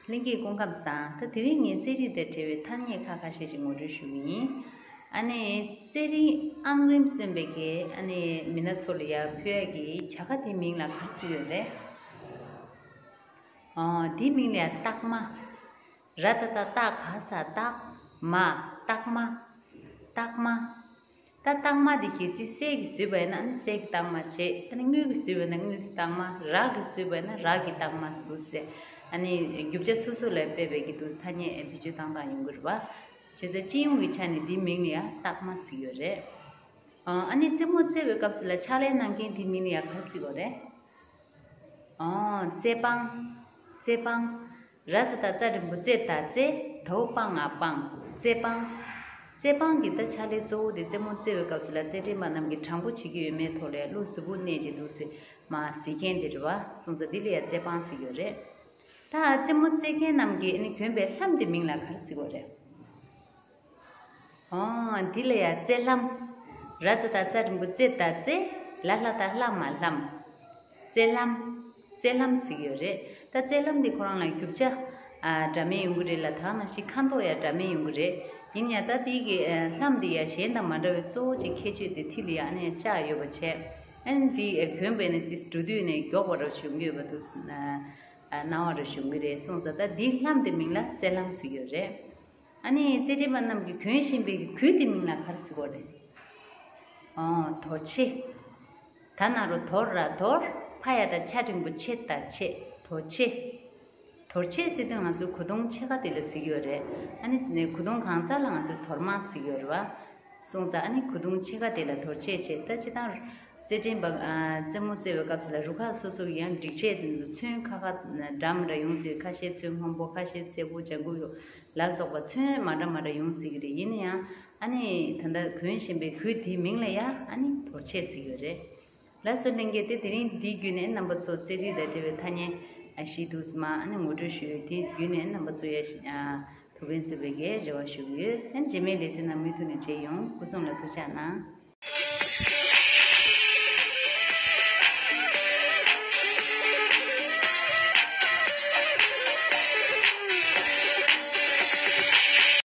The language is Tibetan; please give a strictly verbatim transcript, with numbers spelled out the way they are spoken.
ལྷན་རྒྱས་སྐུ་ཁམས་བཟང་། ད་དེ་རིང་ངས་རྩེད་རིགས་དང་འབྲེལ་བའི་ཐ་སྙད་ཁ་ཁ་ཤས་ཤིག་ངོ་སྤྲོད་ཞུ་གི་ཡིན། ཨ་ནི་རྩེད་རིགས་ཨང་རིམ་སོན་པའི་གི་ཨ་ནི་མི་སྣ་ཚོ་ལ་ཡར་ཕུལ་ཡ་གི་བྱ་དགའ་དེའི་མིང་ལ་ག་རེ་ཟེར་གྱི་ཡོད་རེད། ཨོ། དེའི་མིང་ལ་ཡ་རྟགས་མ། ར་ཏ་བཏགས་རྟགས། ག་ས་རྟགས། མ། རྟགས་མ། རྟགས་མ། ད་རྟགས་མ་དེ་གལ་སྲིད་གསེར་གྱིས་བཟོས་པ་ཡིན་ན་ཨ་ནི་གསེར་གྱི་རྟགས་མ་བྱས། ད་ནི་དངུལ་གྱིས་བཟོས་པ་ཡིན་ན་དངུལ་གྱི་རྟགས་མ། རག་གིས་བཟོས་པ་ཡིན་ན་རག་གི་རྟགས་མ་ཟེར་དུས་ཟེར། ཨ་ནི་རྒྱུ་ཆ་སོ་སོ་ལ་དཔག་པའི་གི་དུས་ཐ་སྙད་བེད་སྤྱོད་བཏང་སྟངས་ཡོང་གི་རེད་པ། བྱས་ཙང་སྤྱི་ཡོངས་ཀྱི་ཆ་ནས་འདིའི་མིང་ལ་ཡང་རྟགས་མ་ཟེར་གྱི་ཡོད་རེད། ཨ་ནི་རྩེད་མོ་རྩེ་བའི་སྐབས་སུ་ལ་ཕྱག་ལས་གནང་མཁན་དེའི་མིང་ལ་ཡང་ག་རེ་ཟེར་གྱི་ཡོད་རེད། ཨོ། རྩེད་སྤང་། རྩེད་སྤང་། ར་ས་བཏགས་རྩ་འགྲེང་བུ་རྩེ་ད་རྩེ། ད་འོག་སྤ་ང་སྤངས། རྩེད་སྤང་། རྩེད་སྤང་གི་ད་ཕྱག་ལས་གཙོ་བོ་དེ་རྩེད་མོ་རྩེ་བའི་སྐབས་སུ་ལ་རྩེད་འགྲན་པ་རྣམས་ཀྱིས་དྲང་པོ་བྱེད་ཀྱི་ཡོད་མེད་ཐོག་ལ་བློ་གཟུ་བོར་གནས་བྱེད་འདུག་ཟེར་མར་གཟིགས་མཁན་དེ་རེད་པ། སོང་ཙང་འདི་ལ་ཡང་རྩེད་སྤང་ཟེར་གྱི་ཡོད་རེད། ད་རྩེད་མོ་རྩེ་མཁན་རྣམས་ཀྱིས་ཨ་ནི་གྱོན་པའི་ལྷམ་དེ་མིང་ལ་ག་རེ་ཟེར་གྱི་ཡོད་རེད། ཨོ། འདི་ལ་ཡ་རྩེ་ལྷམ། ར་ཙ་བཏགས་རྩ་འགྲེང་བུ་རྩེ་ད་རྩེ། ལ་ལྷ་བཏགས་ལྷ་མ་ལྷམ། རྩེ་ལྷམ། རྩེ་ལྷམ་ཟེར་གྱི་ཡོད་རེད། ད་རྩེ་ལྷམ་འདི་ཁོ་རང་ལ་རྒྱུ་ཆ། ཨ། འདྲ་མིན་ཡོང་གི་རེད་ལ། ད་ནང་བཞིན་ཁ་མདོག་ཡང་འདྲ་མིན་ཡོང་གི་རེད། ཡིན་ཡང་ད་འདི་གི་ཨ། ལྷམ་འདི་ཡང་གཞན་དང་མ་འདྲ་བའི་གཙོ་བོ་གཅིག་ཁྱད་ཆོས་དེ་མཐིལ་ལ་ཡ་ཨ་ནི་བཅག་ཡོད་པ་བྱས། ཨ་ནི་འདི་ཨ། གྱོན་པ་ཡིན་ན་ཙིས་འགྲོ་དུས་ནས་མགྱོགས་པ་འདྲ་བྱུང་གི་ཡོད་པ་འདུག་ཨ། སྣང་བ་འདྲ་བྱུང་གི་རེད། སོང་ཙང་ད་འདི་ལྷམ་འདི་མིང་ལ་རྩེ་ལྷམ་ཟེར་གྱི་ཡོད་རེད། ཨ་ནི་རྩེད་འགྲན་པ་རྣམས་ཀྱིས་གྱོན་བཞིན་པའི་གོས་དེ་མིང་ལ་ག་རེ་ཟེར་གྱི་ཡོད་རེད། ཨོ། དོར་ཆས། ད་ན་རོ་དོ་ར་དོར། ཕ་ཡ་བཏགས་ཕྱ་འགྲེང་བུ་ཕྱེ་ད་ཕྱེད། དོར་ཆས། དོར་ཆས་ཟེར་དུས་ང་ཚོའི་གོས་ཐུང་ཕྱེད་ཀ་དེ་ལ་ཟེར་གྱི་ཡོད་རེད། ཨ་ནི་གོས་ཐུང་གང་ཟག་ལ་ང་ཚོས་དོར་མ་ཟེར་གྱི་ཡོད་རེད་པ། སོང་ཙང་ཨ་ནི་གོས་ཐུང་ཕྱེད་ཀ་དེ་ལ་དོར་ཆས་བྱས། ད་སྤྱིར་བཏང་རྩེད་འགྲན་པ། ཨ། རྩེད་མོ་རྩེ་བའི་སྐབས་སུ་ལ་རུ་ཁག་སོ་སོ་གི་ཡང་སྒྲིག་ཆས་དེ་ཚོ་ཚོན་ཁ་ཁ་འདྲ་མི་འདྲ་ཡོང་སྲིད། ཁ་ཤས་ཚོན་སྔོན་པོ། ཁ་ཤས་སེར་པོ། ལྗང་གུ་ཡོ་ལ་སོགས་པ་ཚོན་མ་འདྲ་མ་འདྲ་ཡོང་སྲིད་ཀྱི་རེད། ཡིན་ན་ཡང་ཨ་ནི་ད་ལྟ་གྱོན་བཞིན་པའི་གོས་དེའི་མིང་ལ་ཡང་ཨ་ནི་དོར་ཆས་ཟེར་གྱི་ཡོད་རེད། ལགས་སོ། ལྷན་རྒྱས། དེ་དེ་རིང་འདི་བརྒྱུད་ནས་རྣམ་པ་ཚོ་རྩེད་རིགས་དང་འབྲེལ་བའི་ཐ་སྙད་ཨ་ཞིག་འདུག་སེ་མར་ཨ་ནི་ངོ་སྤྲོད་ཞུས་ཡོད། དེ་བརྒྱུད་ནས་རྣམ་པ་ཚོ་ཡ་ཞིག་ཨ། ཐུགས་ཕན་གསོས་པའི་གི་རེ་བ་ཞུ་གི་ཡོད། ཨ་ནི་རྗེས་མའི་ལེ་ཚན་ནང་མུ་མཐུད་ནས་མཇལ་ཡོང་། སྐུ་གཟུགས་ལ་ཐུགས་ཅག་གནང་།